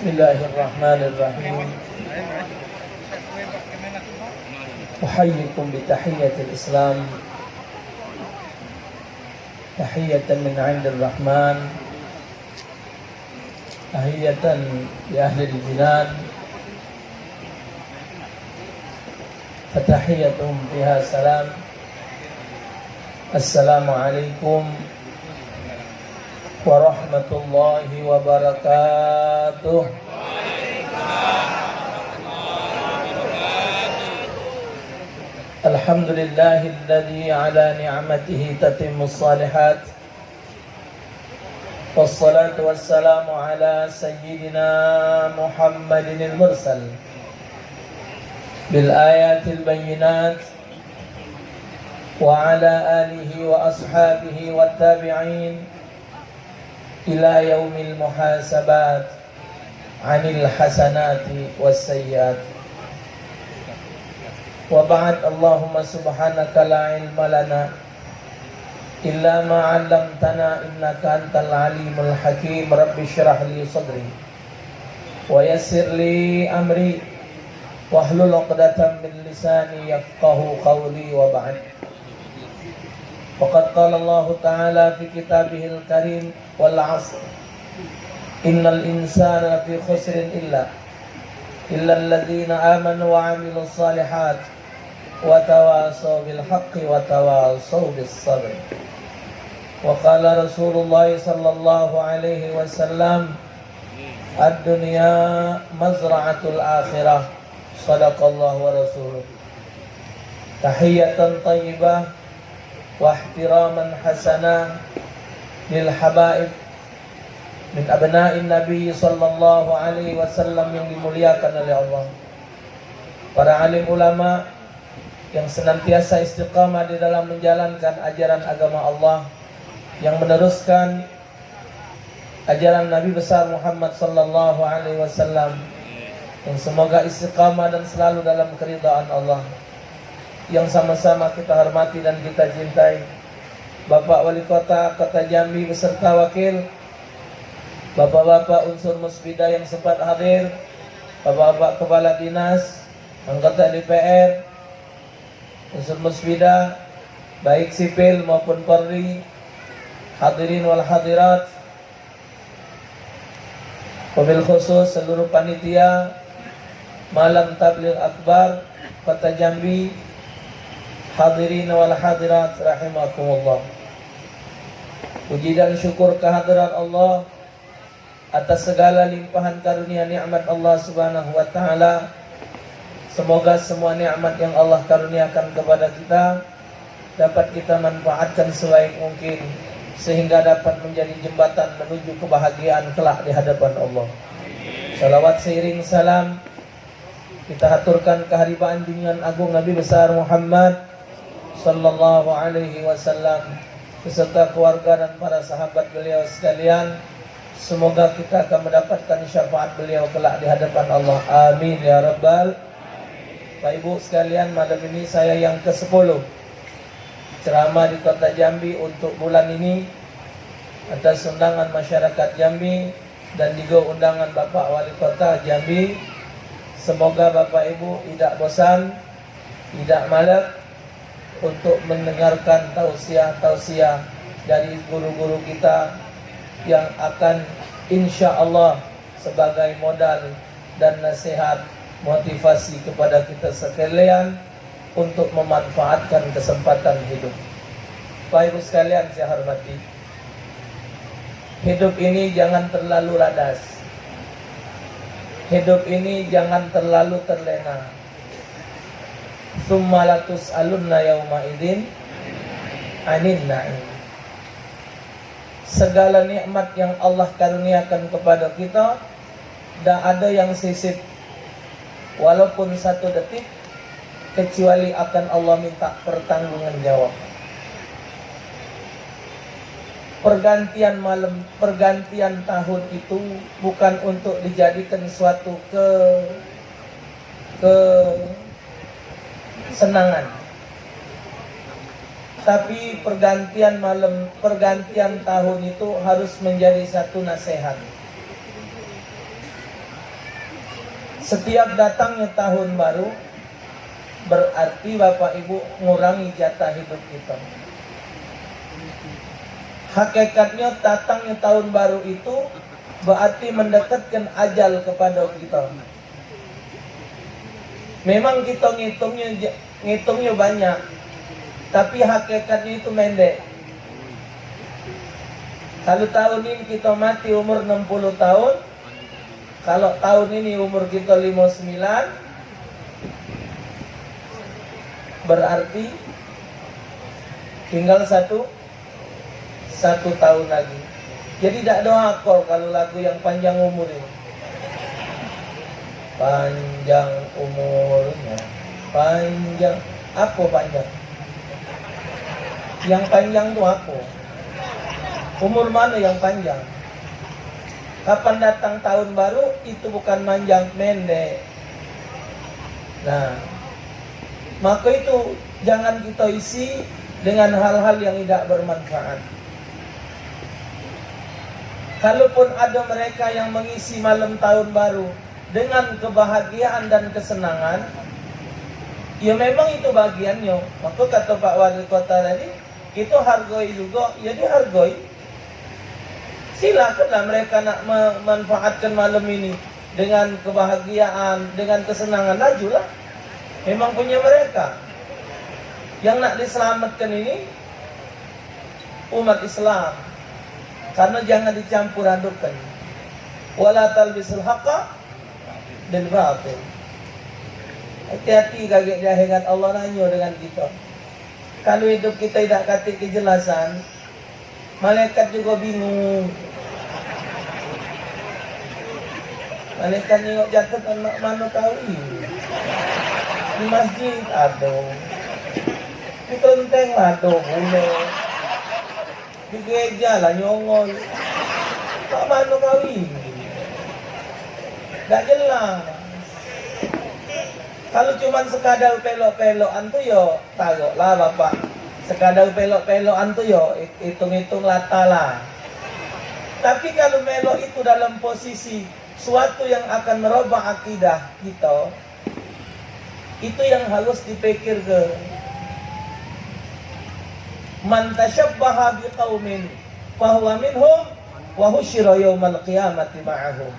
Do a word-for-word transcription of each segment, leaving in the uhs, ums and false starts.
بسم الله الرحمن الرحيم. أحييكم بتحية الإسلام، تحية من عند الرحمن، تحية لأهل الجنان، فتحيتهم فيها سلام. السلام عليكم ورحمة الله وبركاته. الحمد لله الذي على نعمته تتم الصالحات. والصلاة والسلام على سيدنا محمد المرسل بالآيات البينات وعلى آله وأصحابه والتابعين إلى يوم المحاسبات عن الحسنات والسيئات. وبعد، اللهم سبحانك لا علم لنا إلا ما علمتنا إنك أنت العليم الحكيم. رب اشرح لي صدري ويسر لي أمري واحلل عقدة من لساني يفقه قولي. وبعد، فقد قال الله تعالى في كتابه الكريم: والعصر إن الإنسان لفي خسر إلا إلا الذين آمنوا وعملوا الصالحات وتواصوا بالحق وتواصوا بالصبر. وقال رسول الله صلى الله عليه وسلم: الدنيا مزرعة الآخرة. صدق الله ورسوله. تحية طيبة واحتراما حسنا للحبائب من أبناء النبي صلى الله عليه وسلم yang dimuliakan oleh Allah. Para alim ulama yang senantiasa istiqamah di dalam menjalankan ajaran agama Allah, yang meneruskan ajaran Nabi besar Muhammad sallallahu alaihi wasallam, yang semoga istiqamah dan selalu dalam keridhaan Allah. Yang sama-sama kita hormati dan kita cintai, Bapak Wali Kota Kota Jambi beserta wakil, bapak-bapak unsur Musbida yang sempat hadir, bapak-bapak kepala dinas, anggota D P R, unsur Musbida, baik sipil maupun Polri, hadirin wal hadirat, wabil khusus seluruh panitia Malam Tabligh Akbar Kota Jambi, hadirin wal hadirat rahimakumullah. Puji dan syukur kehadirat Allah atas segala limpahan karunia nikmat Allah Subhanahu wa taala. Semoga semua nikmat yang Allah karuniakan kepada kita dapat kita manfaatkan sebaik mungkin, sehingga dapat menjadi jembatan menuju kebahagiaan kelak di hadapan Allah. Salawat seiring salam kita haturkan keharibaan junjungan agung Nabi besar Muhammad sallallahu alaihi wasallam beserta keluarga dan para sahabat beliau sekalian. Semoga kita akan mendapatkan syafaat beliau kelak di hadapan Allah. Amin ya rabbal. Bapak Ibu sekalian, malam ini saya yang kesepuluh ceramah di Kota Jambi untuk bulan ini atas undangan masyarakat Jambi dan juga undangan Bapak Wali Kota Jambi. Semoga Bapak Ibu tidak bosan, tidak malek untuk mendengarkan tausiah-tausiah dari guru-guru kita yang akan, insya Allah, sebagai modal dan nasihat motivasi kepada kita sekalian untuk memanfaatkan kesempatan hidup. Bapak Ibu sekalian saya hormati, hidup ini jangan terlalu radas. Hidup ini jangan terlalu terlena. Tsumma latus'alunna yauma idzin 'anin na'im. Segala nikmat yang Allah karuniakan kepada kita, dak ada yang sisip, walaupun satu detik, kecuali akan Allah minta pertanggungjawaban. Pergantian malam, pergantian tahun itu bukan untuk dijadikan suatu ke kesenangan. Tapi pergantian malam, pergantian tahun itu harus menjadi satu nasihat. Setiap datangnya tahun baru, berarti Bapak Ibu ngurangi jatah hidup kita. Hakikatnya, datangnya tahun baru itu berarti mendekatkan ajal kepada kita. Memang kita ngitungnya, ngitungnya banyak, tapi hakikatnya itu mendek. Kalau tahun ini kita mati umur enam puluh tahun, kalau tahun ini umur kita lima sembilan, berarti tinggal satu, satu tahun lagi. Jadi dak doa kor kalau lagu yang panjang umur ini. Panjang umurnya, panjang. Apa panjang? Yang panjang tu apa? Umur mana yang panjang? Kapan datang tahun baru, itu bukan manjang, mendek. Nah, maka itu jangan kita isi dengan hal-hal yang tidak bermanfaat. Kalaupun ada mereka yang mengisi malam tahun baru dengan kebahagiaan dan kesenangan, ya memang itu bagiannya. Maka kata Pak Wali Kota tadi, kita hargai juga, ya dihargai. Silakanlah mereka nak memanfaatkan malam ini dengan kebahagiaan, dengan kesenangan, lajulah. Memang punya mereka. Yang nak diselamatkan ini umat Islam. Karena jangan dicampur adukkan. Wala talbisul haqqa bil batil. Hati-hati kagek di akhirat Allah nanyo dengan kita. Kalau hidup kita idak katik kejelasan, malaikat juga bingung. Malaikat nengok jaket, anak mano kawin. Di masjid ado. Di kelenteng ado pula. Di gereja lah nyongol. Mak mano kawin. Dak jelas. Kalau cuman sekadar pelok-pelokan tu yo taroklah Bapak. Sekadar pelok-pelokan tu yo it-, itung-itung lata lah. Tapi kalau melok itu dalam posisi suatu yang akan merubah akidah kita, itu yang harus dipikirkan. Man tasyabbaha biqaumin fahuwa minhum wa husyira yaumal qiyamati ma'ahum.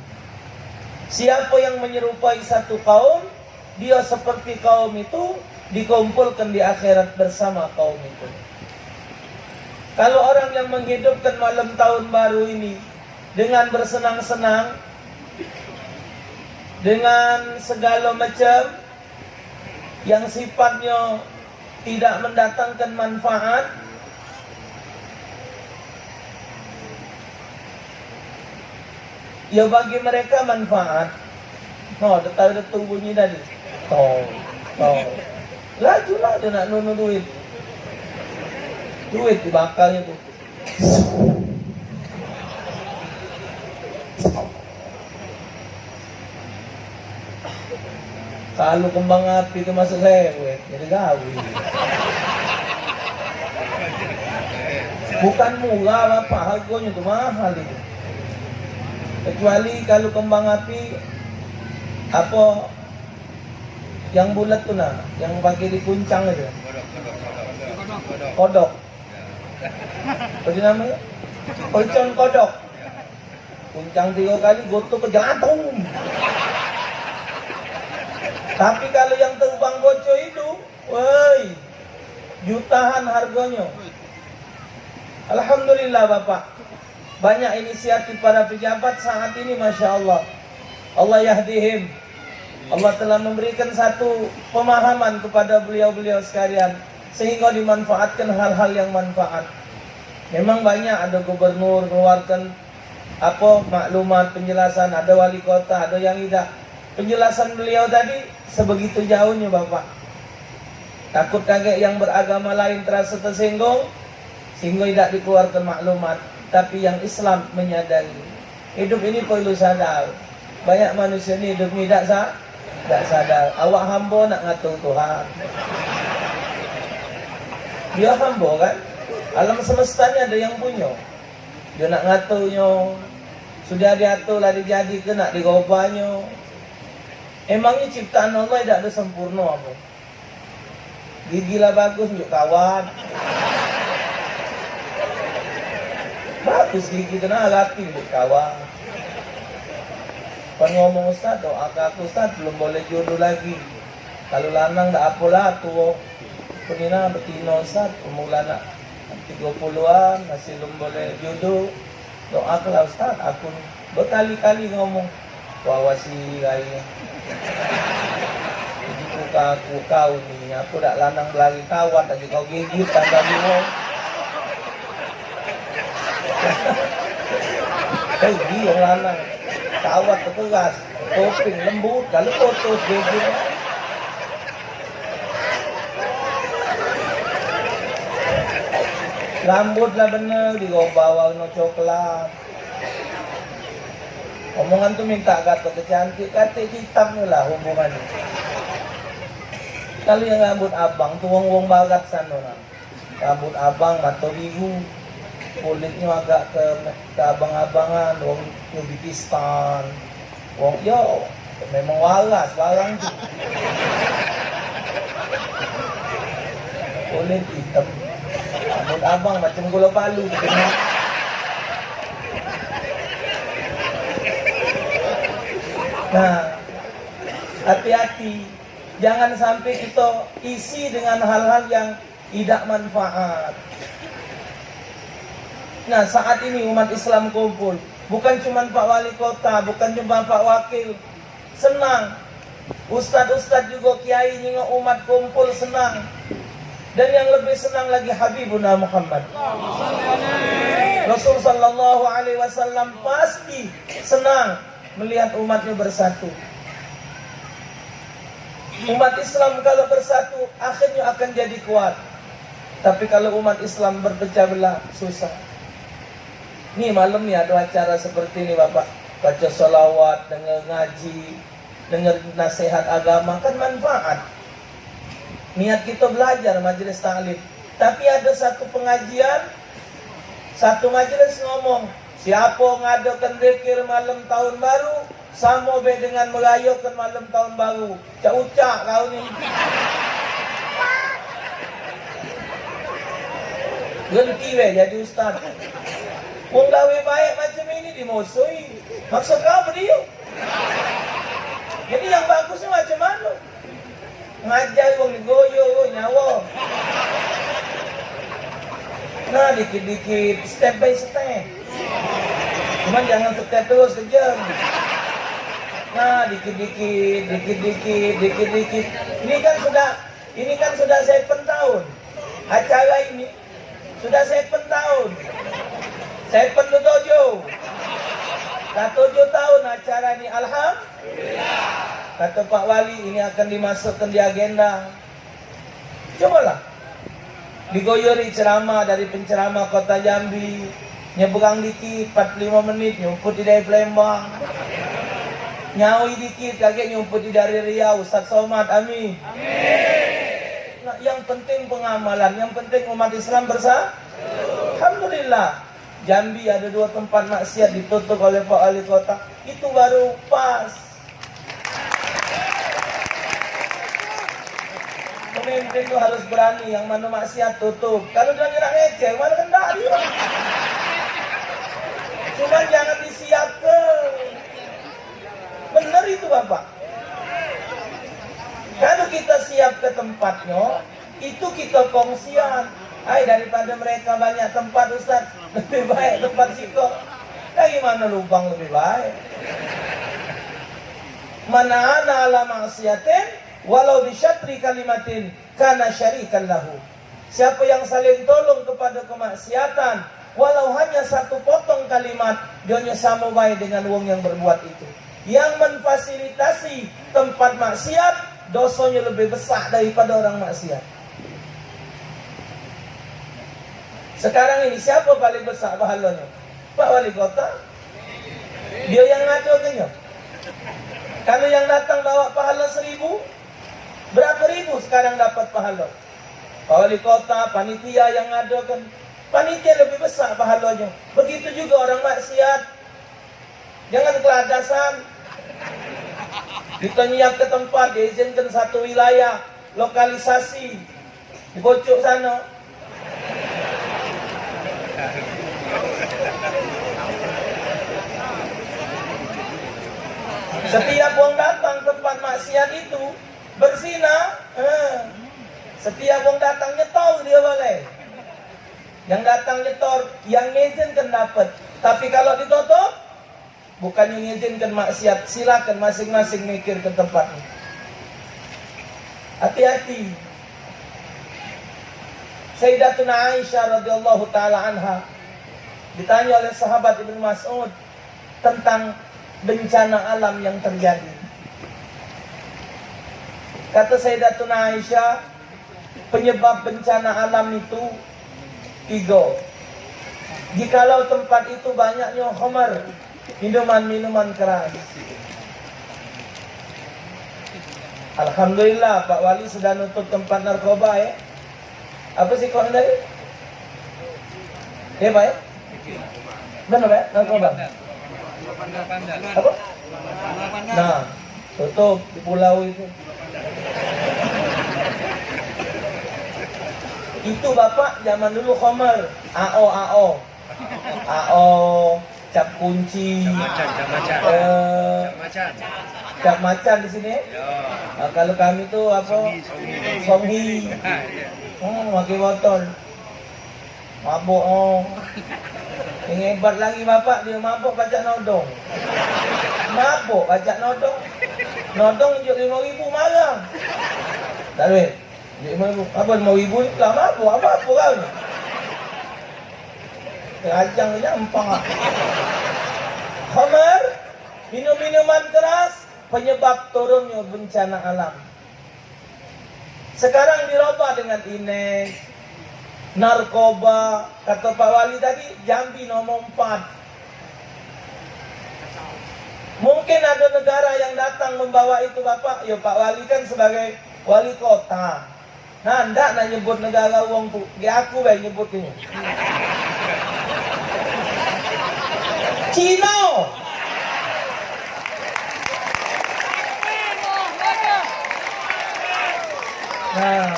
Siapa yang menyerupai satu kaum, dia seperti kaum itu dikumpulkan di akhirat bersama kaum itu. Kalau orang yang menghidupkan malam tahun baru ini dengan bersenang-senang, dengan segala macam yang sifatnya tidak mendatangkan manfaat, ya bagi mereka manfaat. No, dak tahu dak tahu bunyi tadi. Tong, tong. Lajulah dia nak nunu duit. Duit dibakarnya tu. Kalu kembang api tu masuk sewet, jadi gawi. Bukan murah, Bapak, harganya tu mahal itu. Kecuali kalu kembang api, apa, yang bulat tu nah, yang pakai di kuncang itu. Kodok. Apa dia namanya? Percon kodok. Kuncang tiga kali, gotok ke jantung. Tapi kalau yang terbang bocor itu, woi, jutaan harganya. Alhamdulillah, Bapak. Banyak inisiatif para pejabat saat ini, Masya Allah. Allah yahdihim. Allah telah memberikan satu pemahaman kepada beliau-beliau sekalian, sehingga dimanfaatkan hal-hal yang manfaat. Memang banyak ada gubernur ngeluarkan apa, maklumat, penjelasan, ada wali kota, ada yang idak. Penjelasan beliau tadi sebegitu jauhnya, Bapak. Takut kagek yang beragama lain terasa tersinggung, sehingga idak dikeluarkan maklumat. Tapi yang Islam menyadari. Hidup ini perlu sadar. Banyak manusia ni hidup ni dak sa-, dak sadar. Awak hamba nak ngatur Tuhan. Dia hamba kan? Alam semesta ni ada yang punya. Dia nak ngaturnya. Sudah diatur lah, dijadi ke nak dirobahnyo. Emangnya ciptaan Allah dak ada sempurna apa? Gigi lah bagus, njuk kawat. Bagus gigi tu nah, rapi, njuk kawat. Pan ngomong, "Ustaz, doa ke aku, Ustaz, belum boleh jodoh lagi. Kalau lanang dak apalah, tuo." Kunina betino, Ustaz, umur anak tiga puluhan, masih belum boleh jodoh. Doakanlah, Ustaz, aku ni. Berkali-kali ngomong, "Wawasi rai. Jadi muka aku, kau ni, aku dak lanang belari kawat lagi, kau gigit tambah limo." Hei, dia lanang. Kawat keras, kuping lembut, kalau putus gigit. Rambut lah bener, diubah warna coklat. Omongan tu minta gato ke cantik, katik hitam tu lah hubungan. Kalau yang rambut abang tu wong-wong barat sana lah. Rambut abang, mato biru, kulitnyo agak ke, keabang-abangan, wong Uzbekistan. Wong yo memang waras barang tu. Kulit hitam. Rambut abang macam gula palu. Nah, hati-hati. Jangan sampai kita isi dengan hal-hal yang idak manfaat. Nah, saat ini umat Islam kumpul. Bukan cuma Pak Wali Kota, bukan cuma Pak Wakil. Senang. Ustaz-ustaz juga, kiai, nyengok umat kumpul, senang. Dan yang lebih senang lagi Habibuna Muhammad. Rasul sallallahu alaihi wasallam pasti senang melihat umatnya bersatu. Umat Islam kalau bersatu, akhirnya akan jadi kuat. Tapi kalau umat Islam berpecah belah, susah. Ni malam ni ada acara seperti ni, Bapak. Baca salawat, dengar ngaji, dengar nasihat agama, kan manfaat. Niat kita belajar majelis taklim. Tapi ada satu pengajian, satu majelis ngomong, "Siapa ngadakan zikir malam tahun baru, samo be dengan merayakan malam tahun baru." Cak ucak kau ni. Berhenti be jadi ustaz. Wong gawe baik macam ini dimusuhi. Maksud kau apa dia? Jadi yang bagus ni macam mana? Ngajar wong digoyo nyawa. Nah, dikit-dikit, step by step. Cuman jangan step terus, kejam. Nah, dikit-dikit, dikit-dikit, dikit-dikit. Ini kan sudah, ini kan sudah seven tahun acara ini. Sudah seven tahun. Seven tu tujuh. Dah tujuh tahun acara ni, alhamdulillah. Kata Pak Wali, ini akan dimasukkan di agenda. Cobalah. Digoyori ceramah dari penceramah kota Jambi. Nyeberang dikit, empat puluh lima menit, nyumput di dari Palembang. Nyawi dikit, kagek nyumput di dari Riau, Ustaz Somad, amin. Nah, yang penting pengamalan, yang penting umat Islam bersa-, alhamdulillah. Jambi ada dua tempat maksiat ditutup oleh Pak Wali Kota. Itu baru pas. Pemimpin tu harus berani, yang mana maksiat tutup. Kalau dia nak ngecek, mana kendak dia. Cuman jangan disiapkan. Bener itu, Bapak. Kalau kita siap ke tempatnya, itu kita kongsian. Ai, daripada mereka banyak tempat, Ustaz, lebih baik tempat siko. Dari mana lubang lebih baik? "Man a'ana ala ma'siyatin walau bisyatri kalimatin kana syarikan lahu." Siapa yang saling tolong kepada kemaksiatan, walau hanya satu potong kalimat, dionyo samo bae dengan wong yang berbuat itu. Yang memfasilitasi tempat maksiat, dosonyo lebih besar daripada orang maksiat. Sekarang ini, siapa paling besar pahalanya? Pak Wali Kota? Dia yang ngaturkannya. Kalau yang datang bawa pahala seribu, berapa ribu sekarang dapat pahala? Pak Wali Kota, panitia yang ngadakan, panitia lebih besar pahalanya. Begitu juga orang maksiat. Jangan keladasan. Kito nyiap ke tempat, diizinkan satu wilayah, lokalisasi, di pucuk sano. Setiap wong datang tempat maksiat itu, berzina, eh. Setiap wong datang nyetor, dio boleh. Yang datang nyetor, yang ngizinkan dapat. Tapi kalau ditutup, bukan yang ngizinkan maksiat, silakan masing-masing mikir ke tempatnya. Hati-hati. Sayyidatuna Aisyah radhiyallahu taala anha ditanya oleh sahabat Ibnu Mas'ud tentang bencana alam yang terjadi. Kata Sayyidatuna Aisyah, penyebab bencana alam itu tiga. Jikalau tempat itu banyaknya khamar, minuman-minuman keras. Alhamdulillah, Pak Wali sudah nutup tempat narkoba, ya. Apa sih kau tadi? Ya, Pak, ya? Benar, Pak, ya? Narkoba. Apa? Nah, tutup di pulau itu. Itu bapak zaman dulu khamar, A O, A O. A O, cap kunci. Cap macan, cap macan. Eh, cap macan. Cap macan di sini. Ya. Nah, kalau kami tu apa? Songi, songi. Songi. Ah, iya. Oh, pakai botol. Mabuk, oh. Yang hebat lagi bapak, dia mabuk pacak nodong. Mabuk pacak nodong. Nodong injuk lima ribu marah. Tak duit. Injuk lima ribu. Apa lima ribu ni? Lah mabuk, apa, apa kau ni? Terajang je empang. Khamar, minum-minuman keras, penyebab turunnya bencana alam. Sekarang dirubah dengan inek, narkoba, kata Pak Wali tadi, Jambi nomor empat. Mungkin ada negara yang datang membawa itu, Bapak. Ya, Pak Wali kan sebagai wali kota. Nah, ndak nak nyebut negara wong tu. Di aku bae nyebut ini. Cino. Nah,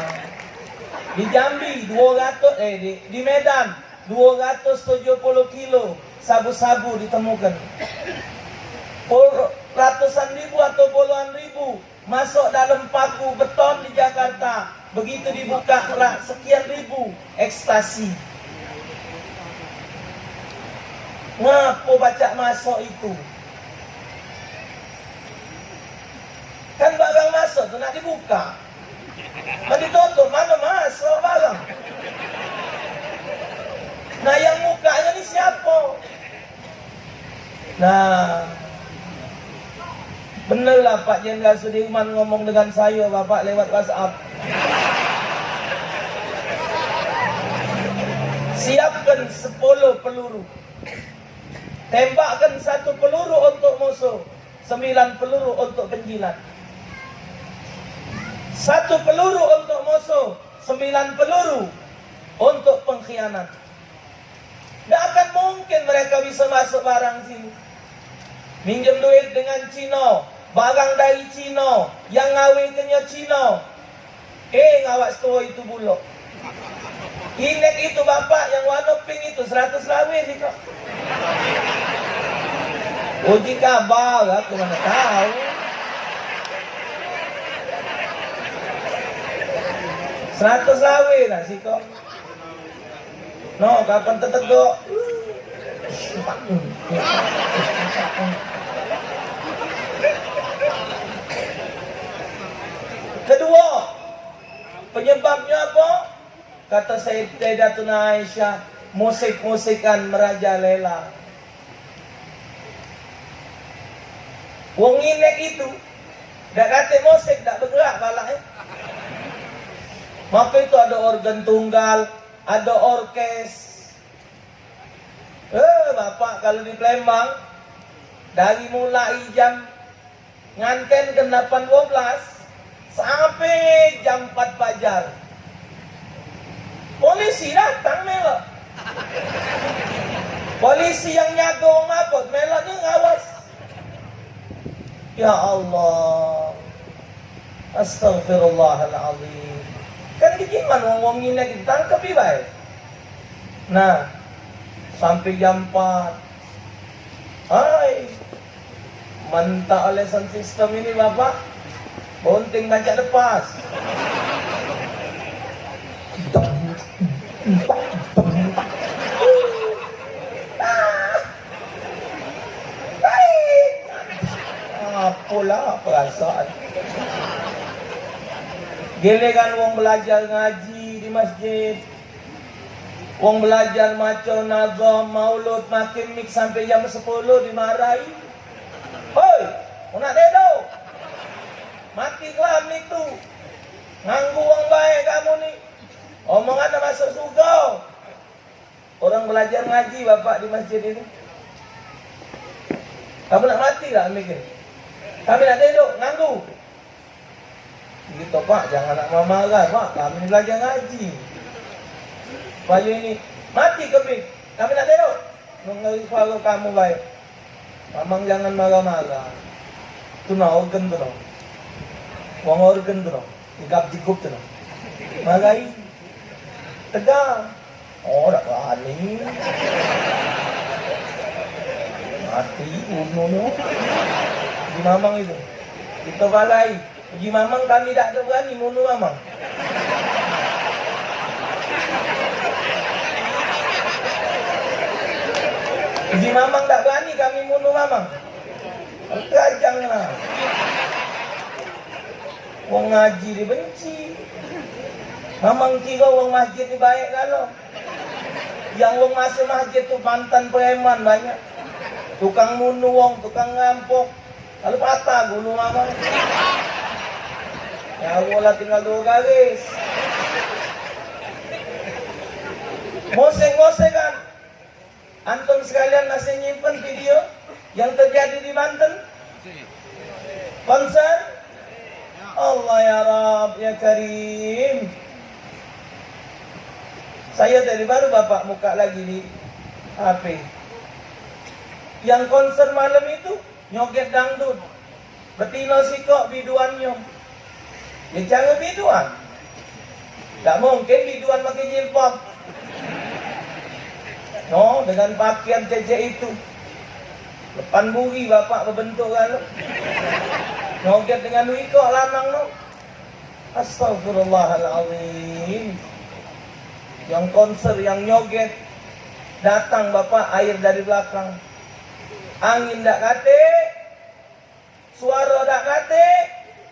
di Jambi dua ratus, eh, di, di Medan dua ratus tujuh puluh kilo sabu-sabu ditemukan. Pul-, ratusan ribu atau puluhan ribu masuk dalam paku beton di Jakarta. Begitu dibuka rak sekian ribu ekstasi. Ngapo pacak masuk itu? Kan barang masuk tu nak dibuka. Mano ditutup, mano masuk barang. Nah, yang mukanya ni siapo? Nah, bener lah Pak Jenderal Sudirman ngomong dengan saya, Bapak, lewat WhatsApp. Siapkan sepuluh peluru. Tembakkan satu peluru untuk musuh, sembilan peluru untuk penjilat. Satu peluru untuk musuh, sembilan peluru untuk pengkhianat. Dak akan mungkin mereka bisa masuk barang sini. Minjem duit dengan Cino, barang dari Cino, yang ngawekenyo Cino. Eh, ngawak setua itu bulok. Inek itu bapak yang warna pink itu seratus lawe sih kok. Uji kabar, aku mana tahu. Seratus lawe lah sih kok. No, kapan tetegok? Kedua, penyebabnya apa? Kata Sayyidatuna Aisyah, musik-musikan merajalela. Wong inek itu, dak katek musik, dak bergerak balak, eh. Maka itu ada organ tunggal, ada orkes. Eh, Bapak, kalau di Palembang, dari mulai jam nganten ke delapan dua belas sampai jam empat fajar, polisi datang melok. Polisi yang nyago wong mabuk melok ni ngawas. Ya Allah. Astagfirullahalazim. Kan dikiman wong-wong ngine ditangkep ibae. Nah, sampai jam empat. Hai. Mantap oleh sound system ini, Bapak. Bunting bancak lepas. Apalah perasaan. Giliran wong belajar ngaji di masjid. Wong belajar maco nazam maulud, mati mik sampai jam sepuluh dimarahi. Hoi, kau nak tidur? Mati kelam itu. Nganggu wong baik kamu ni. Omongan nak masuk surga. Orang belajar ngaji, Bapak, di masjid ini. Kamu nak mati tak mikir? Kami nak tidur, nganggu. Gitu, Pak, jangan nak marah-marah, Pak. Kami belajar ngaji. Bayu ini, mati kami. Kami nak tidur. Dengar suara kamu baik. Mamang jangan marah-marah. Tu nah organ tu nah. Wong organ tu nah. Igap jigup tu nah. Marahi. Tegang. Oh, dak berani. Mati unu tu. Di mamang itu. Kita balai. Uji mamang kami dak berani munu mamang. Uji mamang dak berani kami munu mamang. Kajang lah. Wong ngaji dibenci. Mamang kira wong masjid ni baik galo. Yang wong masuk masjid tu mantan preman banyak. Tukang munu wong, tukang rampok. Lalu patah gulu mamang. Nyawa lah tinggal dua garis. Moseng-moseng kan. Antum sekalian masih nyimpen video yang terjadi di Banten? Konser? Allah ya Rabb ya Karim. Saya tadi baru Bapak muka lagi di H P. Yang konser malam itu nyoget dangdut. Betino sikok biduannyo. Ya cara biduan. Dak mungkin biduan pakai jilbab. No, dengan pakaian cecek itu. Depan buri bapak bebentuk kan. Nyoget dengan ikok lanang no. Astagfirullahalazim. Yang konser, yang nyoget. Datang bapak air dari belakang. Angin dak katik. Suara dak katik,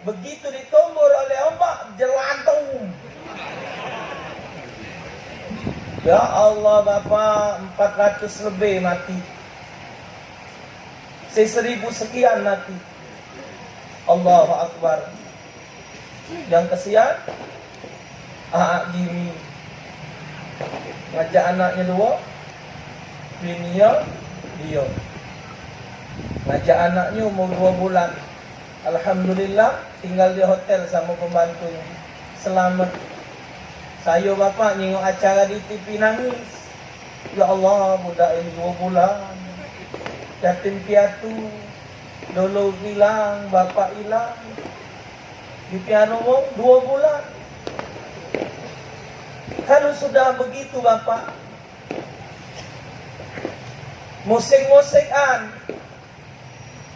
begitu ditombor oleh ombak, jelantung. Ya Allah, Bapak, empat ratus lebih mati. Se seribu sekian mati. Allahu Akbar. Yang kesian, Aak Jimmy ngajak anaknyo duo, bininyo dio. Ngajak anaknyo umur duo bulan. Alhamdulillah, tinggal di hotel samo pembantunyo. Selamat. Sayo bapak nyingok acara di T V nangis. Ya Allah, budak ini duo bulan. Yatim piatu. Dulu ilang, bapak ilang. Dipiaro wong duo bulan. Kalau sudah begitu, Bapak, musik-musikan.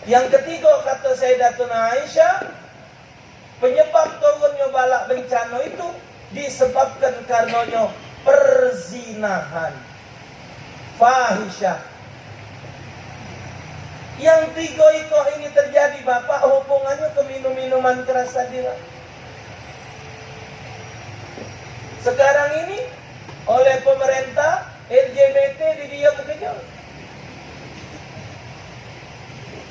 Yang ketiga, kata Sayyidatuna Aisyah, penyebab turunnya balak bencana itu disebabkan karenanya perzinahan. Fahisyah. Yang tiga ikok ini terjadi, Bapak, hubungannya ke minum-minuman keras tadi lah. Sekarang ini oleh pemerintah L G B T di dia bekerja.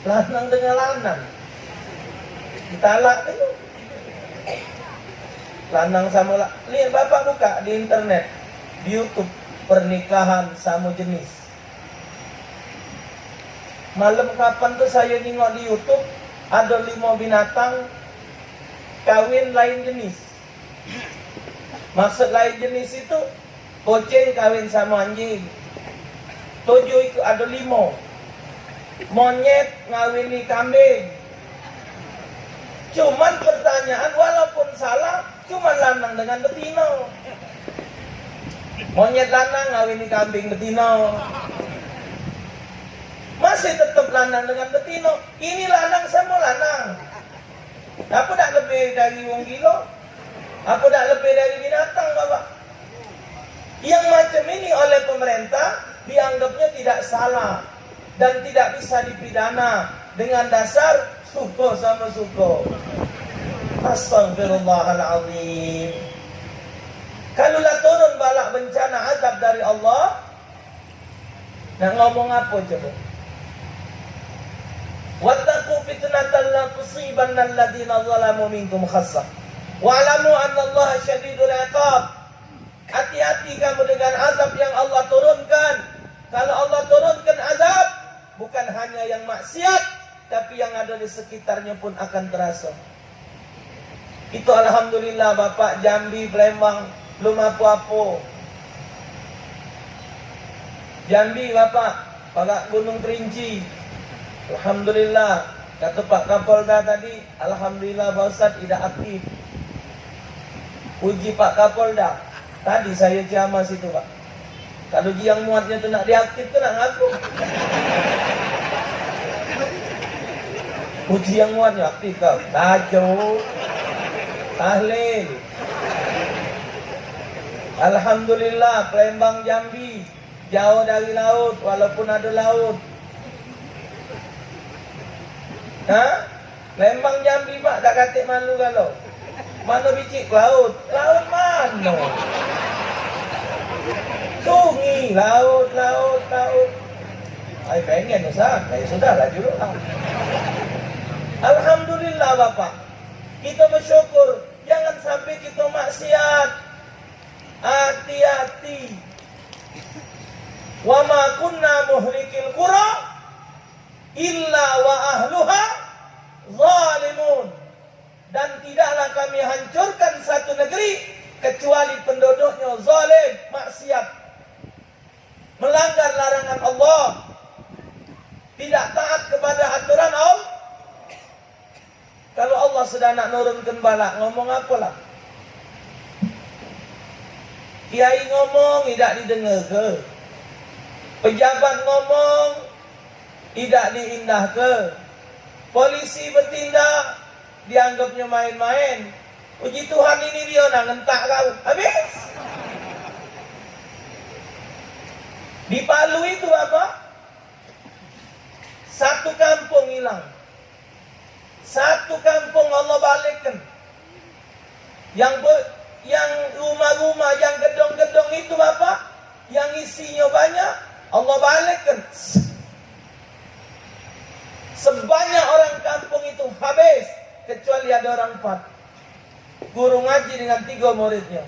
Lanang dengan lanang. Ditalak tu. Lanang samo la-, ni bapak buka di internet, di YouTube, pernikahan samo jenis. Malam kapan tu sayo nyingok di YouTube, ado limo binatang kawin lain jenis. Maksud lain jenis itu, kucing kawin samo anjing. Tujuh ikut, ado limo. Monyet ngawini kambing. Cuman pertanyaan, walaupun salah, cuman lanang dengan betino. Monyet lanang ngawini kambing betino. Masih tetep lanang dengan betino. Ini lanang samo lanang. Apa dak lebih dari wong gilo? Apa dak lebih dari binatang, Bapak? Yang macam ini oleh pemerintah dianggapnya tidak salah dan tidak bisa dipidana dengan dasar suko sama suko. Astagfirullahalazim. Kalau lah turun balak bencana azab dari Allah, nak ngomong apa coba? Wattaqu fitnatan la tusibanna alladziina zalamu minkum khassah. Wa'lamu annallaha syadidul iqab. Hati-hati kamu dengan azab yang Allah turunkan. Kalau Allah turunkan azab, bukan hanya yang maksiat, tapi yang ada di sekitarnya pun akan terasa. Itu alhamdulillah, Bapak, Jambi, Palembang, belum apa-apa. Jambi, Bapak, parak Gunung Kerinci. Alhamdulillah, kata Pak Kapolda tadi, alhamdulillah, Pak Ustaz, idak aktif. Puji Pak Kapolda. Tadi saya ceramah situ, Pak. Kalau ji yang muatnya tu nak diaktif tu nak ngaku. Puji yang muatnya aktif kau. Tajuk. Tahlil. Alhamdulillah, Palembang Jambi. Jauh dari laut, walaupun ada laut. Ha? Lembang Jambi, Pak, dak katik malu galo. Mano bicik laut? Laut mano? Sungi, laut, laut, laut. Ai, pengen, Ustaz. Ya, sudahlah dulu lah. Alhamdulillah, Bapak. Kita bersyukur. Jangan sampai kita maksiat. Hati-hati. Wa ma kunna muhlikil qura illa wa ahluha zalimun. Dan tidaklah kami hancurkan satu negeri kecuali penduduknya zalim, maksiat, melanggar larangan Allah, tidak taat kepada aturan Allah. Kalau Allah sudah nak nurunkan balak, ngomong apalah? Kiai ngomong, idak didengar ke? Pejabat ngomong, idak diindah ke? Polisi betindak, dianggapnya main-main. Puji Tuhan, ini dia nak ngentak kau. Habis. Di Palu itu apa? Satu kampung hilang. Satu kampung Allah balikkan. Yang be, yang rumah-rumah, yang gedung-gedung itu, Bapak, yang isinya banyak, Allah balikkan. Sebanyak orang kampung itu habis, kecuali ada orang empat. Guru ngaji dengan tiga muridnya.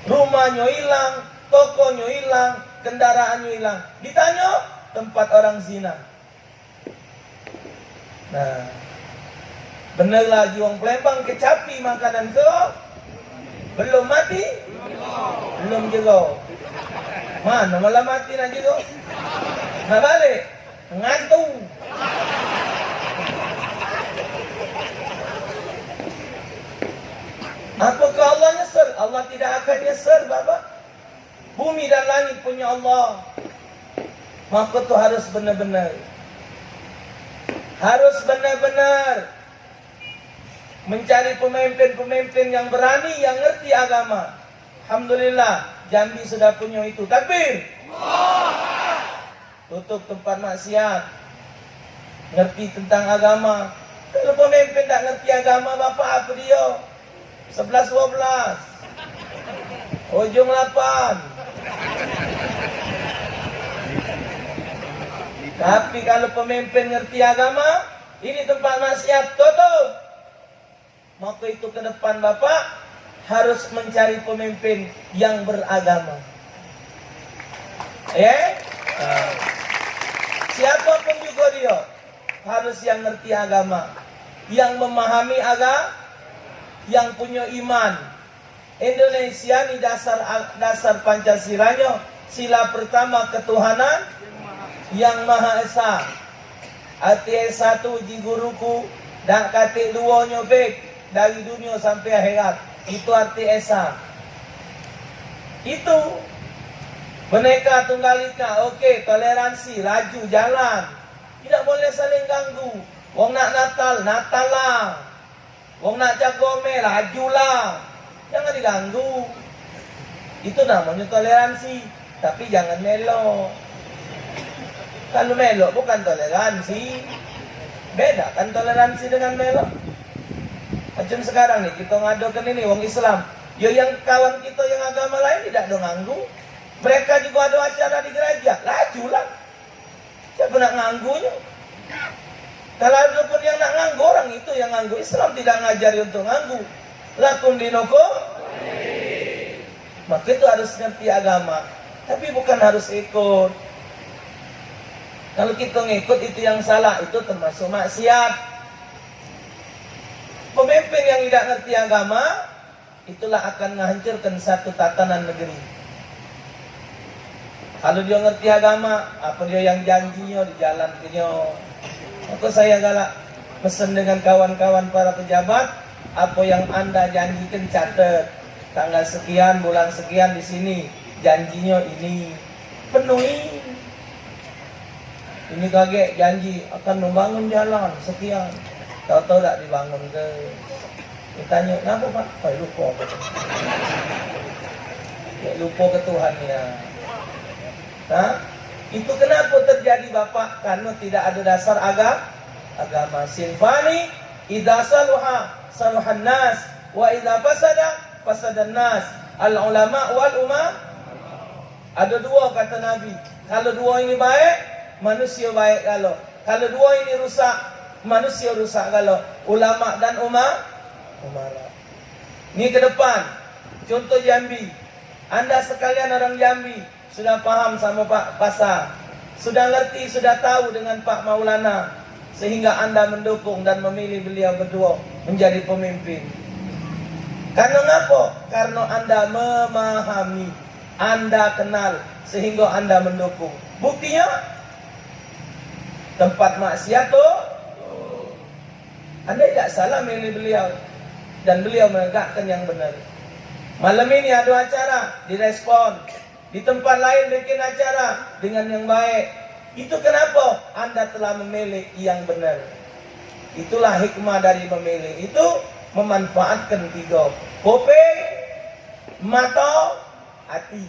Rumahnya hilang, tokonya hilang, kendaraannya hilang. Ditanya, tempat orang zina. Nah, bener lagi wong Palembang kecapi makanan tu. Belum mati? Belum juga. Mana malah mati nak juga? Nak balik? Ngantung. Apakah Allah nyesel? Allah tidak akan nyesel, Bapak. Bumi dan langit punya Allah. Maka tu harus benar-benar. Harus benar-benar mencari pemimpin-pemimpin yang berani, yang ngerti agama. Alhamdulillah, Jambi sudah punya itu. Takbir. Tutup tempat maksiat. Ngerti tentang agama. Kalau pemimpin tak ngerti agama, Bapak, apa dia? Sebelas dua belas. Ujung lapan. Tapi kalau pemimpin ngerti agama, ini tempat maksiat, tutup. Maka itu ke depan Bapak harus mencari pemimpin yang beragama. Ya? Nah. Siapapun juga dia harus yang ngerti agama, yang memahami agama, yang punya iman. Indonesia ni dasar, dasar Pancasilanya, sila pertama ketuhanan yang Maha Esa. Arti S satu ji guruku, dak katik duonyo, Beb, dari dunio sampe akhirat. Itu arti S A. Itu Bhinneka Tunggal Ika, oke, toleransi, laju, jalan. Tidak boleh saling ganggu. Wong nak Natal, Natal lah. Wong nak cap gomeh, lajulah. Jangan diganggu. Itu namonyo toleransi. Tapi jangan melok. Kalu melok bukan toleransi. Bedakan toleransi dengan melok. Macam sekarang ni, kito ngadokan ini, wong Islam. Yo, yang kawan kito yang agama lain tidak ado ganggu. Mereka juga ado acara di gereja. Lajulah. Siapa nak nganggunyo? Kalau ada pun yang nak nganggu, orang itu yang nganggu. Islam tidak ngajari untuk nganggu. Lakum dinukum. Maka itu harus ngerti agama. Tapi bukan harus ikut. Kalau kita ngikut itu yang salah, itu termasuk maksiat. Pemimpin yang tidak ngerti agama, itulah akan ngehancurkan satu tatanan negeri. Kalau dia ngerti agama, apa dia yang janjinyo dijalankanyo. Maka saya galak mesen dengan kawan-kawan para pejabat, apa yang anda janjikan catet. Tanggal sekian, bulan sekian di sini, janjinyo ini. Penuhi. Ini kagek janji akan membangun jalan sekian. Tahu-tahu dak dibangun ke. Ditanyo, "Kenapa, Pak?" "Oh, lupa." Dia lupa ke Tuhan ya. Nah, itu kenapa terjadi, Bapak? Karena tidak ada dasar aga-, agama. Sinfani idza saluha saluhan nas, wa idza fasada fasadan nas. Al ulama wal umma. Ada dua kata Nabi. Kalau dua ini baik, manusia baik galo. Kalau dua ini rusak, manusia rusak galo. Ulama dan uma-, umara. Ni ke depan, contoh Jambi. Anda sekalian orang Jambi sudah paham sama Pak Pasar. Sudah ngerti, sudah tahu dengan Pak Maulana. Sehingga anda mendukung dan memilih beliau berdua menjadi pemimpin. Karena ngapo? Karena anda memahami. Anda kenal, sehingga anda mendukung. Buktinya, tempat maksiat tu, anda tidak salah milih beliau. Dan beliau menegakkan yang benar. Malam ini ada acara, direspon. Di tempat lain bikin acara dengan yang baik. Itu kenapa? Anda telah memilih yang benar. Itulah hikmah dari memilih itu, memanfaatkan tiga. Kuping, mata, hati.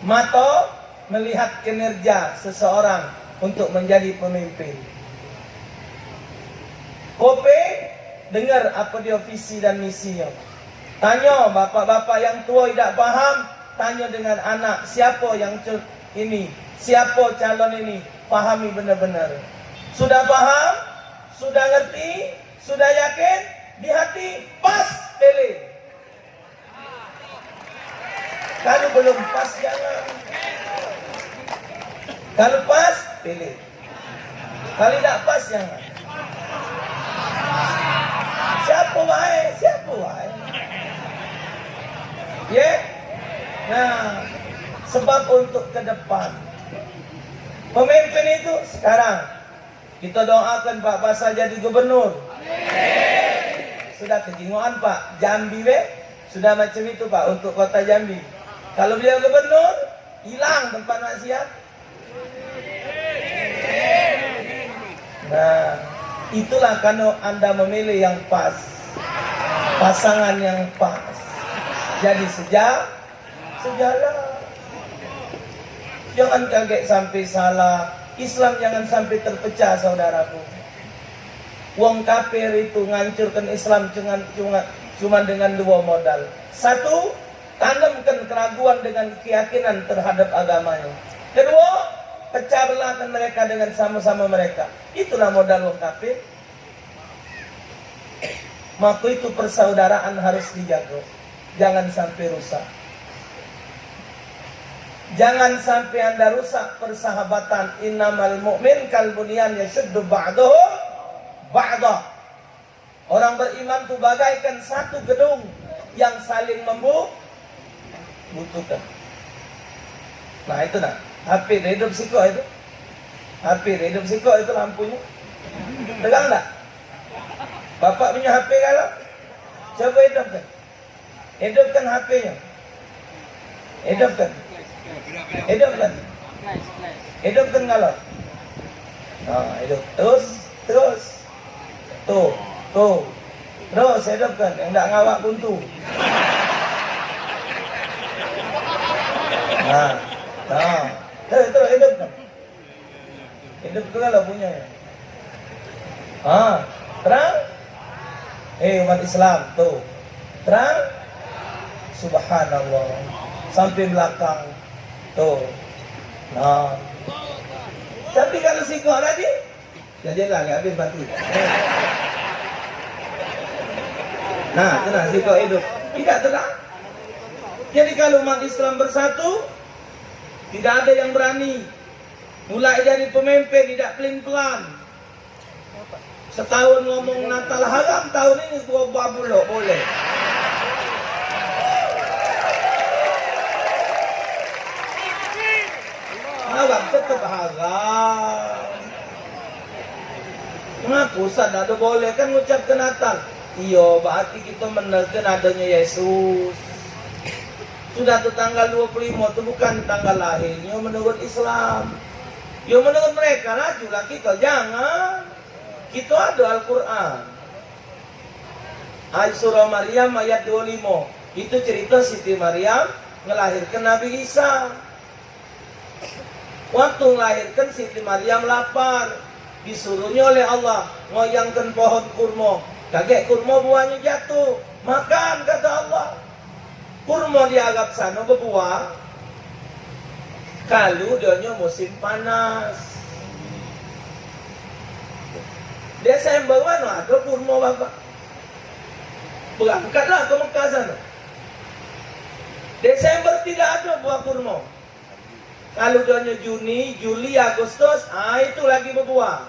Mata melihat kinerja seseorang untuk menjadi pemimpin. Kuping dengar apa dia visi dan misinyo. Tanyo bapak-bapak yang tua idak paham, tanyo dengan anak, siapa yang cu-, ini, siapa calon ini, pahami benar-benar. Sudah paham, sudah ngerti, sudah yakin, di hati, pas, pilih. Kalu belum pas, jangan. Kalu pas, pilih. Kalu dak pas, jangan. Siapa wae, siapa wae. Ye? Nah, sebab untuk ke depan. Pemimpin itu sekarang. Kita doakan Pak Pasar jadi gubernur. Sudah kejingoan, Pak. Jambi be. Sudah macam itu, Pak, untuk kota Jambi. Kalau beliau gubernur, hilang tempat maksiat. Nah, itulah kalau anda memilih yang pas. Pasangan yang pas. Jadi seja-, sejalan. Jangan kagek sampai salah. Islam jangan sampai terpecah, saudaraku. Wong kafir itu ngancurkan Islam cuman, cuman, cuman dengan dua modal. Satu, tanamkan keraguan dengan keyakinan terhadap agamanya. Kedua, pecah belahkan mereka dengan sama-sama mereka. Itulah modal wong kafir. Maka itu persaudaraan harus dijaga. Jangan sampai rusak. Jangan sampai anda rusak persahabatan. Innamal mu'min kal bunyan yashuddu ba'duhu ba'da. Orang beriman tu bagaikan satu gedung yang saling membu-, butuhkan. Nah, itu nah. H P dah hidup sikok itu. H H P tu, hidup sikok itu lampunyo. Terang tak? Bapak punyo H P galak? Coba hidupkan. Hidupkan H P-nyo. Hidupkan. Hidupkan. Hidupkan galak. Ha, hidup. Terus, terus. Tu, tu. Terus hidupkan. Yang dak ngawak kuntu. Ha. Ha. Terus, terus hidupkan. Hidup tu kan lah punyo. Ha, terang? Eh, umat Islam tu. Terang? Subhanallah. Sampai belakang. Tu. Nah. Tapi kalau sikok tadi, jadilah habis mati. Nah, tenang, sikok hidup. Tidak terang. Jadi kalau umat Islam bersatu, tidak ada yang berani. Mulai dari pemimpin idak pelin-pelan. Setahun ngomong Natal haram, tahun ini dua babulok boleh. Haram tetap haram. Ngaku san dak boleh kan ngucap ke Natal. Iyo, berarti kita menelken adanya Yesus. Sudah tu tanggal dua puluh lima tu bukan tanggal lahirnya menurut Islam. Yo menurut mereka laju lah kita jangan. Kita ada Al-Quran. Ayat surah Maryam ayat dua puluh lima. Itu cerita Siti Maryam ngelahirkan Nabi Isa. Waktu ngelahirkan Siti Maryam lapar. Disuruhnya oleh Allah ngoyangkan pohon kurma. Kagek kurma buahnya jatuh. Makan, kata Allah. Kurma di Arab sano bebuah kalu dionyo musim panas. Desember mano ado kurma, Bapak? Berangkatlah ke Mekah sano. Desember tidak ado buah kurma. Kalu dionyo Juni, Juli, Agustus, ah, itu lagi bebuah.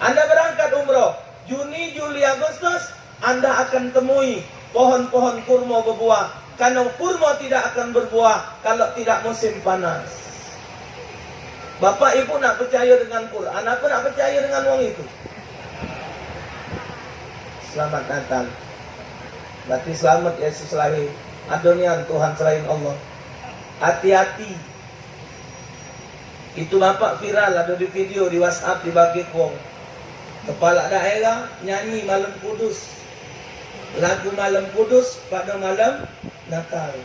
Anda berangkat umroh, Juni, Juli, Agustus, Anda akan temui pohon-pohon kurma bebuah. Karena kurma tidak akan berbuah kalau tidak musim panas. Bapak Ibu nak percaya dengan Quran apa nak percaya dengan wong itu? Selamat Natal. Berarti selamat Yesus lahir. Ado nian Tuhan selain Allah. Hati-hati. Itu bapak viral ado di video di WhatsApp dibagi ke wong. Kepala daerah nyanyi Malam Kudus. Lagu Malam Kudus pada malam Natal.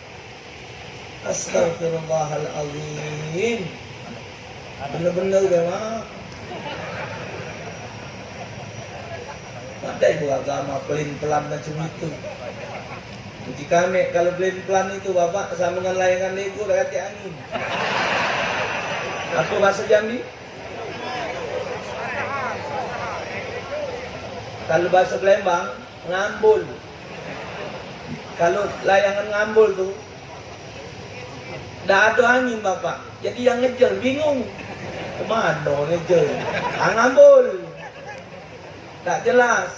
Astagfirullahalazim. Bener-bener dah, Mak. Padai beragama pelin-pelan macam itu. Uji kami kalau pelin-pelan itu, Bapak, sama dengan layangan Lego dak katek angin. Apa bahasa Jambi? Kalau bahasa Palembang, ngambul. Kalau layangan ngambul tu, dak ado angin, Bapak. Jadi yang ngejel bingung. Kemano ngejel? Ah, ngambul. Tak jelas.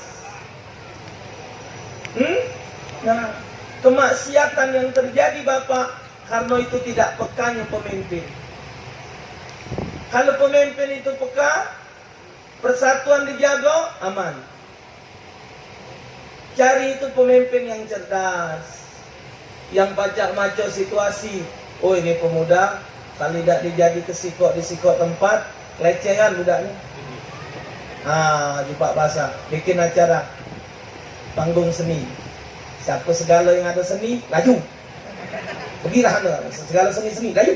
Hmm? Nah, kemaksiatan yang terjadi, Bapak, karena itu tidak pekanya pemimpin. Kalau pemimpin itu peka, persatuan dijaga, aman. Cari itu pemimpin yang cerdas, yang pacak maco situasi. Oh, ini pemuda, kalau dak dijadi ke sikok di sikok tempat, lecengan budak ni. Ha, jupak basah, bikin acara panggung seni. Siapa segala yang ada seni, laju. Pergilah anda, segala seni-seni, laju.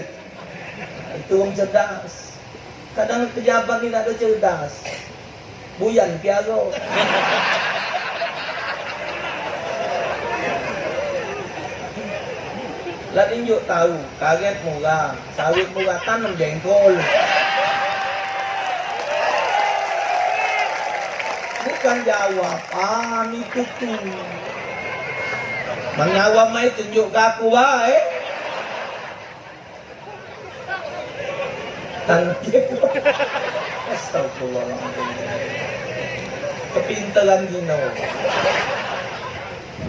Itu wong cerdas. Kadang pejabat ni dak ada cerdas. Buyan piara. Lah tinjuk tahu, karet murah, sawit murah, tanam jengkol. Bukan jawaban itu tu. Mengawam mai tunjuk ke aku bae. Tangkip. Astagfirullahaladzim. Kepinteran Gino.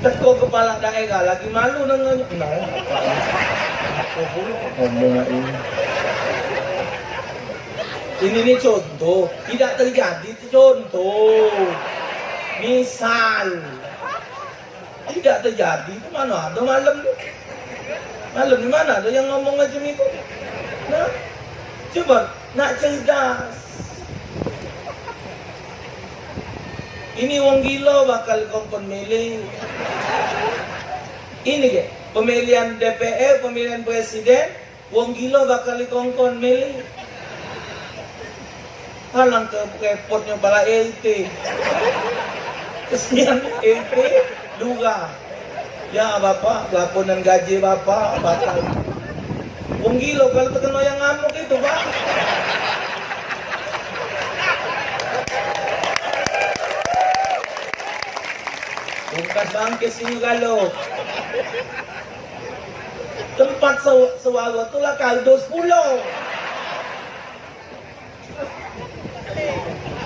Teko kepala daerah lagi malu nang nanya. Nah, apa? Apa pula ngomong ini? Ini ni contoh, tidak terjadi tu contoh. Misal. Tidak terjadi tu mano ado malem tu. Malem ni mano ado yang ngomong macam itu. Nah, coba nak cerdas. Ini wong gilo bakal kongkon milih. Ini ke, pemilihan D P R, pemilihan presiden, wong gilo bakal dikongkon milih. Alangke repotnyo pala R T. Kesian R T, lurah. Ya, Bapak, laporan gaji Bapak batal. Wong gilo kalu tekeno yang ngamuk itu, Pak. Bungkas bangkis ini kalu. Tempat se-, suara tu lah kardus pulo.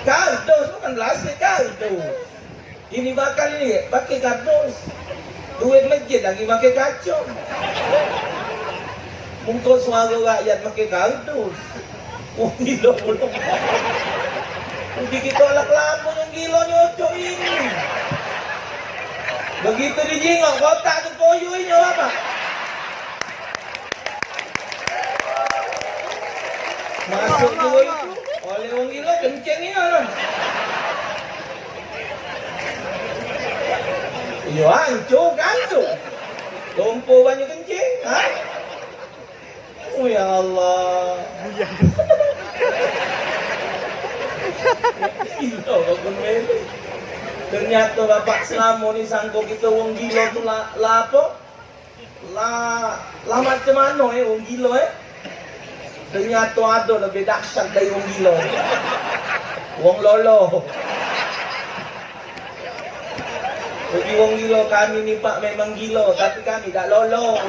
Kardus, bukan plastik, kardus. Ini bakal ini pakai kardus. Duit masjid lagi pakai kacung. Mungko suara rakyat pakai kardus. Wong gilo pulo. Uji kito anak lamo yang gilo nyocok ini. Begitu dijingok kotak tu koyo ini apa? Masuk dua itu oleh wong gilo kencing ini orang. Iyo, hancur, hancur. Lumpur banyu kencing, ha? Oh, ya Allah. Gilo, kau pun mele. Ternyato bapak selamo ni sangko kito wong gilo tu la, la apo? La, la macam mano, eh, wong gilo, eh? Ternyato ado lebih dahsyat dari wong gilo. Wong lolo. Jadi wong gilo kami ni, Pak, memang gilo, tapi kami dak lolo.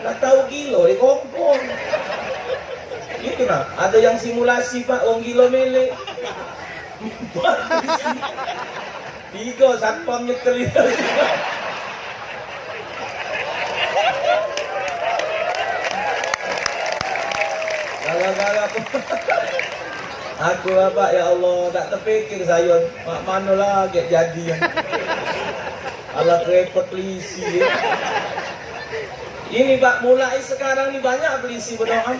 Dak tahu gilo, dikongkon. Gitu nah, ada yang simulasi, Pak, wong gilo mele. Tiga satpam nyetel itu. Gara-gara aku, aku, Bapak, ya Allah, tak terpikir sayo, mak mano lah gek jadi. Alah repot polisi. Ini, Pak, mulai sekarang ni banyak polisi berdoa.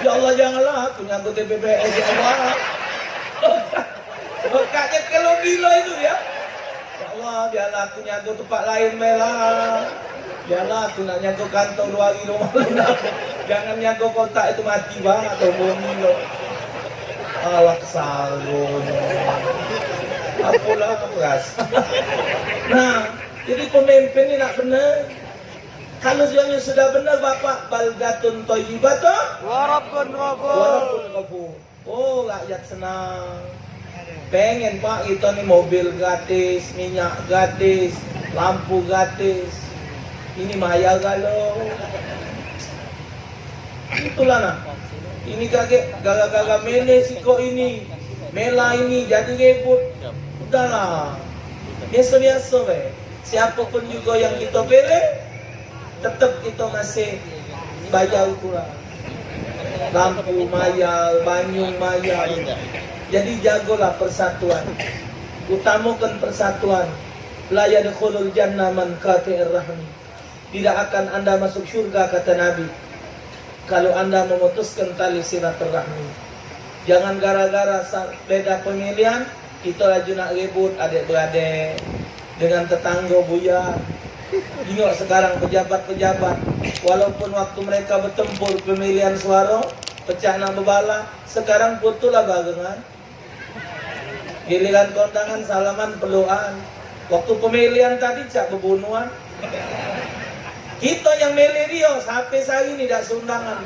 Ya Allah, janganlah aku nyangkut T P P S, ya Allah. Makanya kalau gilo itu ya. Ya Allah, biarlah aku nyago tempat lain bae lah. Biarlah aku nak nyago kantor dua hari rumah. Jangan nyago kotak itu, mati banget tuh gilo. Alah, kesal. Apalah aku rasa. Nah, jadi pemimpin ni nak bener. Kalau semuanya sudah bener, Bapak, baldatun thayyibatun wa rabbun ghafur. Wa rabbun ghafur. Oh, rakyat senang. Pengen, Pak, kita ni mobil gratis, minyak gratis, lampu gratis. Ini mayar galo. Itulah nah. Ini kagek gara-gara mele sikok ini, mela ini jadi ribut. Udahlah. Biasa-biasa bae. Siapa pun juga yang kita pilih, tetap kita masih bayar pula. Lampu mayar, banyu mayar. Jadi jagolah persatuan. Utamakan persatuan. La yadkhulul jannah man qati'ir rahmi. Tidak akan anda masuk syurga, kata Nabi, kalau anda memutuskan tali silaturahmi. Jangan gara-gara sa-, beda pemilihan, kita laju nak ribut adik-beradik dengan tetangga buya. Tengok sekarang pejabat-pejabat, walaupun waktu mereka bertempur pemilihan suara, pecah nak bebalah, sekarang fotolah barengan. Giliran kondangan salaman pelukan. Waktu pemilihan tadi cak bebunuhan. Kita yang milih dia, sampai sehari ni dak seundangan.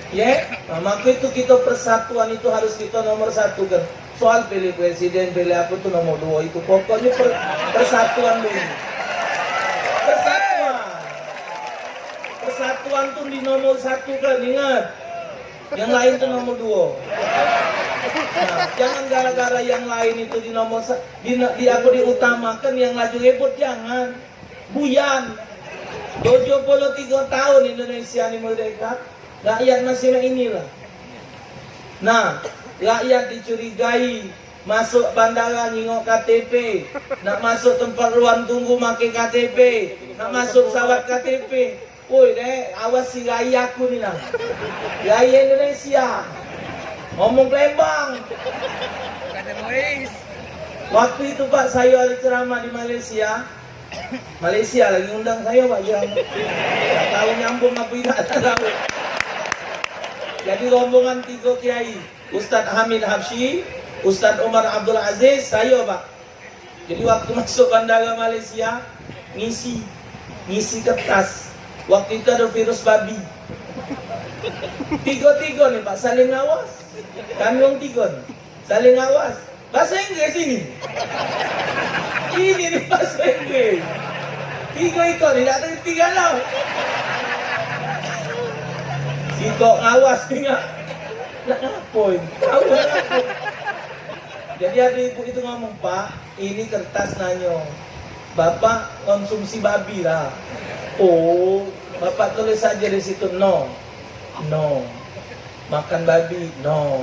Ya, nah, maka itu kita persatuan itu harus kita nomor satu kan. Soal pilih presiden, pilih apa tu nomor dua itu. Pokoknya per-, persatuan dulu. Persatuan. Persatuan tu di nomor satu kan, ingat. Yang lain tu nomor dua. Nah, jangan gara-gara yang lain itu di nomor sa-, di, di apa diutamakan yang laju ribut, jangan. Buyan. Tujuh puluh tiga tahun Indonesia ni merdeka. Rakyat masih nak inilah. Nah, rakyat dicurigai masuk bandara nyingok K T P, nak masuk tempat ruang tunggu make K T P, nak masuk pesawat K T P. Woi, dek, awas si rai aku ni nah. Rai Indonesia. Ngomong Palembang. Waktu itu, Pak, saya ada ceramah di Malaysia. Malaysia lagi undang saya, Pak, ceramah. Tak tahu nyambung apa tidak, tak tahu. Jadi rombongan tiga kiai, Ustaz Hamid Habsyi, Ustaz Umar Abdul Aziz, saya, Pak. Jadi waktu masuk bandara Malaysia, ngisi, ngisi kertas. Waktu itu ada virus babi. Tiga-tiga ni, Pak, saling ngawas. Kami wong tiga ni, saling ngawas. Bahasa Inggris ini. Ini ni bahasa Inggris. Tiga ikut ni, tak ada tiga lah. Sikok ngawas ni, nak. Nak ngapo ini? Tahu nak ngapo? Jadi ada ibu itu ngomong, "Pak, ini kertas nanyo, Bapak konsumsi babi lah." Oh, Bapak tulis saja di situ, "No, no. Makan babi, no.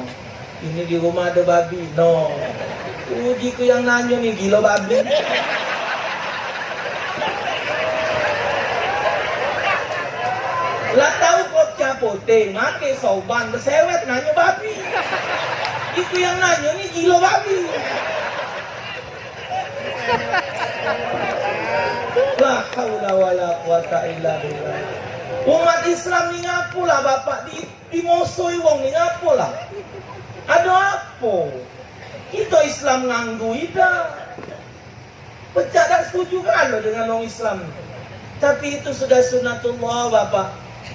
Ini di rumah ada babi, no." Uji ku yang nanyo ni, gilo babi. Lah tahu kok capote, make sorban, besewet, nanyo babi. Iku yang nanyo ni gilo babi. La haula wala quwata illa billah. Umat Islam ni ngapo lah, Bapak, di, dimosoi wong ni ngapo lah? Ada apo? Kita Islam nganggu ida. Pecah dak setuju galo dengan wong Islam. Tapi itu sudah sunatullah, Bapak.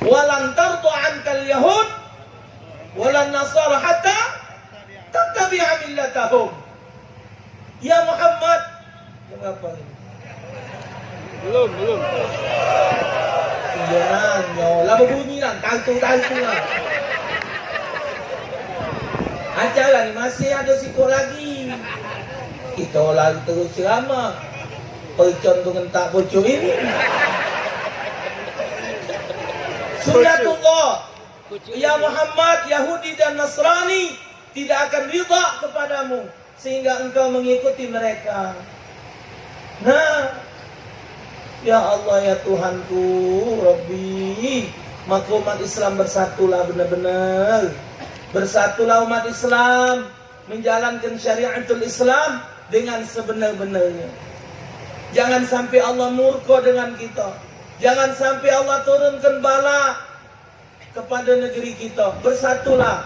Walan tarda ankal yahud walan nasara hatta tattabi'a millatahum. Ya Muhammad, ya apa ini? Belum, belum. Iya nanyo, lah berbunyi lah, tantu-tantu lah. Acara ni masih ada sikok lagi. Kita lari terus ceramah. Percon tu ngentak pucuk ini. Sunatullah. Ya Muhammad, Yahudi dan Nasrani tidak akan ridha kepadamu sehingga engkau mengikuti mereka. Nah, ya Allah, ya Tuhanku, Rabbi, maka umat Islam bersatulah benar-benar. Bersatulah umat Islam menjalankan syariatul Islam dengan sebenar-benarnya. Jangan sampai Allah murka dengan kita. Jangan sampai Allah turunkan bala kepada negeri kita. Bersatulah.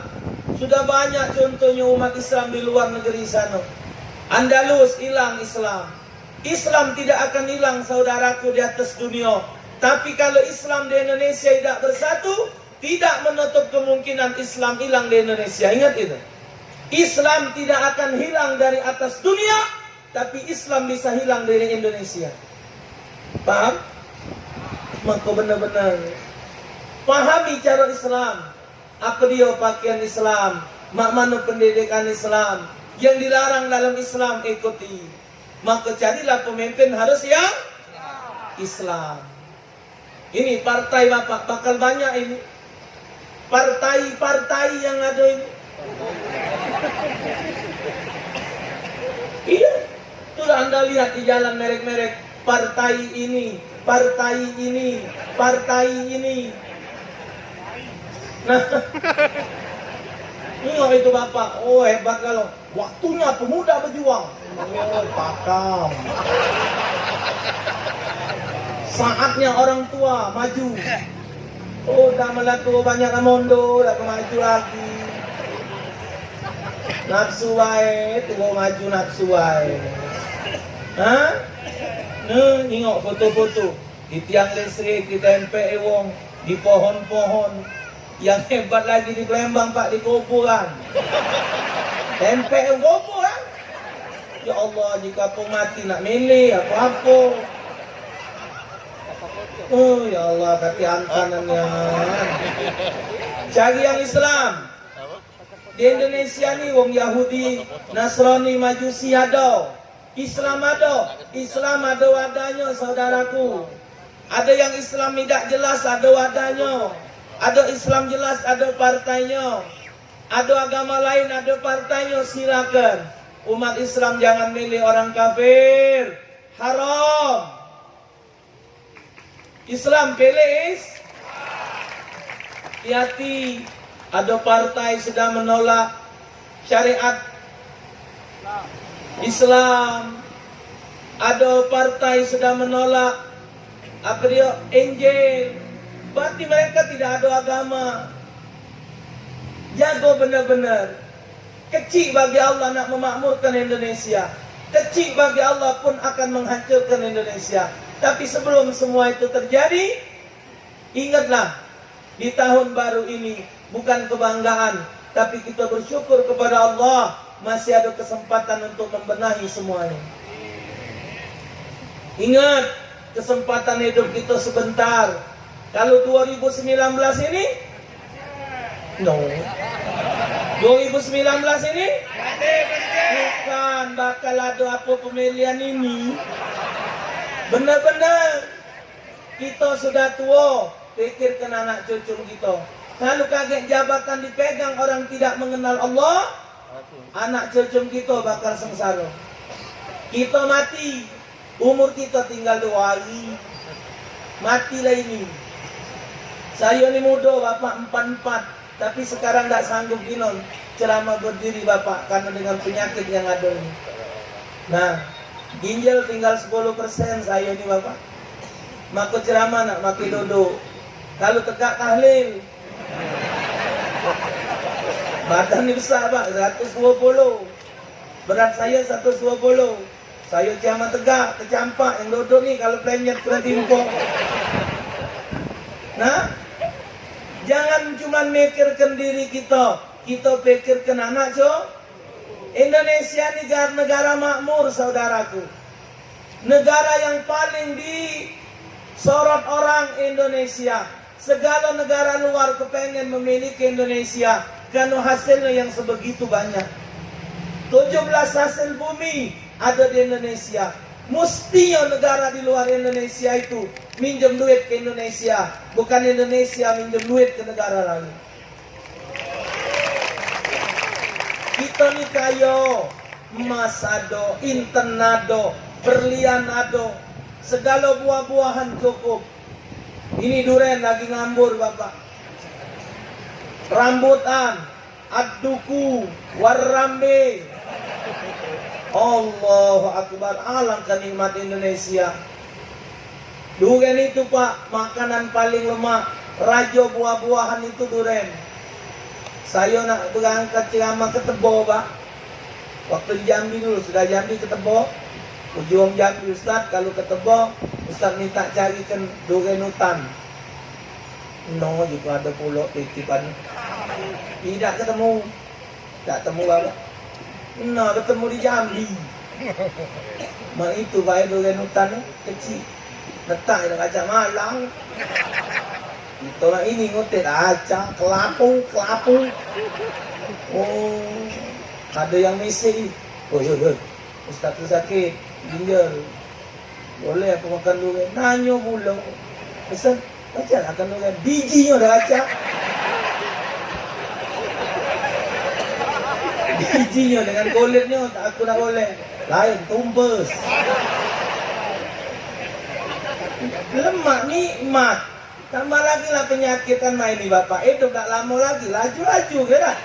Sudah banyak contohnya umat Islam di luar negeri sana. Andalus hilang Islam. Islam tidak akan hilang, saudaraku, di atas dunia. Tapi kalau Islam di Indonesia tidak bersatu, tidak menutup kemungkinan Islam hilang di Indonesia. Ingat itu. Islam tidak akan hilang dari atas dunia, tapi Islam bisa hilang dari Indonesia. Paham? Maka benar-benar pahami cara Islam. Apa dia pakaian Islam? Mak mana pendidikan Islam? Yang dilarang dalam Islam ikuti. Maka carilah pemimpin harus yang Islam. Ini partai Bapak bakal banyak ini. Partai-partai yang ada ini. Iya. Itulah anda lihat di jalan merek-merek. Partai ini, partai ini, partai ini. Nah. Tengok itu Bapak. Oh, hebat kalau. Waktunya pemuda berjuang. Oh, pakam. Saatnya orang tua maju. Oh, dah melaku banyak mondo, dah maju lagi. Nafsu wae, tua maju nafsu wae. Ha? Nah, tengok foto-foto. Di tiang listrik, di tempek wong, di pohon-pohon. Yang hebat lagi di Palembang, Pak, di kuburan. Tempek kuburan. Ya Allah, jika aku mati nak milih apa-apa. Oh, ya Allah, kaki antanannya. Cari yang Islam. Di Indonesia ni, wong Yahudi, Nasrani, Majusi ada. Islam ada. Islam ada wadahnya, saudaraku. Ada yang Islam tidak jelas, ada wadahnya. Ado Islam jelas, ado partainyo. Ado agama lain, ado partainyo, silakan. Umat Islam jangan milih orang kafir. Haram. Islam pilih is-, hati-hati, ado partai sudah menolak syariat Islam, ado partai sudah menolak apa dia, Injil, berarti mereka tidak ada agama. Jago benar-benar. Kecil bagi Allah nak memakmurkan Indonesia. Kecil bagi Allah pun akan menghancurkan Indonesia. Tapi sebelum semua itu terjadi, ingatlah, di tahun baru ini bukan kebanggaan, tapi kita bersyukur kepada Allah masih ada kesempatan untuk membenahi semuanya. Ingat, kesempatan hidup kita sebentar. Kalau dua ribu sembilan belas ini, no. Dua ribu sembilan belas ini bukan bakal ada apa pemilihan ini. Benar-benar kita sudah tua, pikirkan anak cucu kita. Kalau kagek jabatan dipegang orang tidak mengenal Allah, anak cucu kita bakal sengsara. Kita mati, umur kita tinggal dua hari. Matilah ini. Saya ni muda, Bapak, empat empat. Tapi sekarang dak sanggup ginon ceramah berdiri, Bapak, karena dengan penyakit yang ada ini. Nah, ginjal tinggal sepuluh persen saya ni, Bapak. Maka ceramah nak pakai duduk. Kalau tegak tahlil. Badan ni besar, Pak, seratus dua puluh. Berat saya seratus dua puluh. Saya ceramah tegak, tecampak, yang duduk ni kalau plenyet kena timpuk. Nah, jangan cuma mikirkan diri kita, kita pikirkan anak, Cok. Indonesia ni gar-, negara makmur, saudaraku. Negara yang paling disorot orang, Indonesia. Segala negara luar kepengen memiliki Indonesia, karena hasilnya yang sebegitu banyak. Tujuh belas hasil bumi ada di Indonesia. Mestinya negara di luar Indonesia itu minjem duit ke Indonesia, bukan Indonesia minjem duit ke negara lain. Kita ni kayo, emas ado, inten ado, berlian ado, segalo buah-buahan cukup. Ini duren lagi ngambur, Bapak. Rambutan, aduku, warambe. Allahu Akbar, alangkah nikmat Indonesia. Duren itu, Pak, makanan paling lemak. Rajo buah-buahan itu duren. Sayo nak berangkat ceramah ke Tebo, Pak. Waktu di Jambi dulu, sudah Jambi ke Tebo. Uji wong Jambi, "Ustaz, kalau ke Tebo, Ustaz minta carikan duren hutan." No, juga ada pulo titipan. Tidak ketemu. Tak temu bapak. Nah, ketemu di Jambi. Mak itu bae duren hutan kecil. Letak di kacak malang. Itu lah ini ngotek aja, kelapu, kelapu. Oh, ada yang misi. Oh, yo, yo. Ustaz tu sakit, ginjal. Boleh apa makan duren? Nanyo pulo. Pesan, baca lah makan duren. Bijinyo dah baca. Bijinyo dengan kulitnyo tak aku nak boleh. Lain, tumbes. Lemak nikmat. Tambah lagi lah penyakit kan main ni, Bapak. Hidup tak lama lagi, laju-laju ke dah.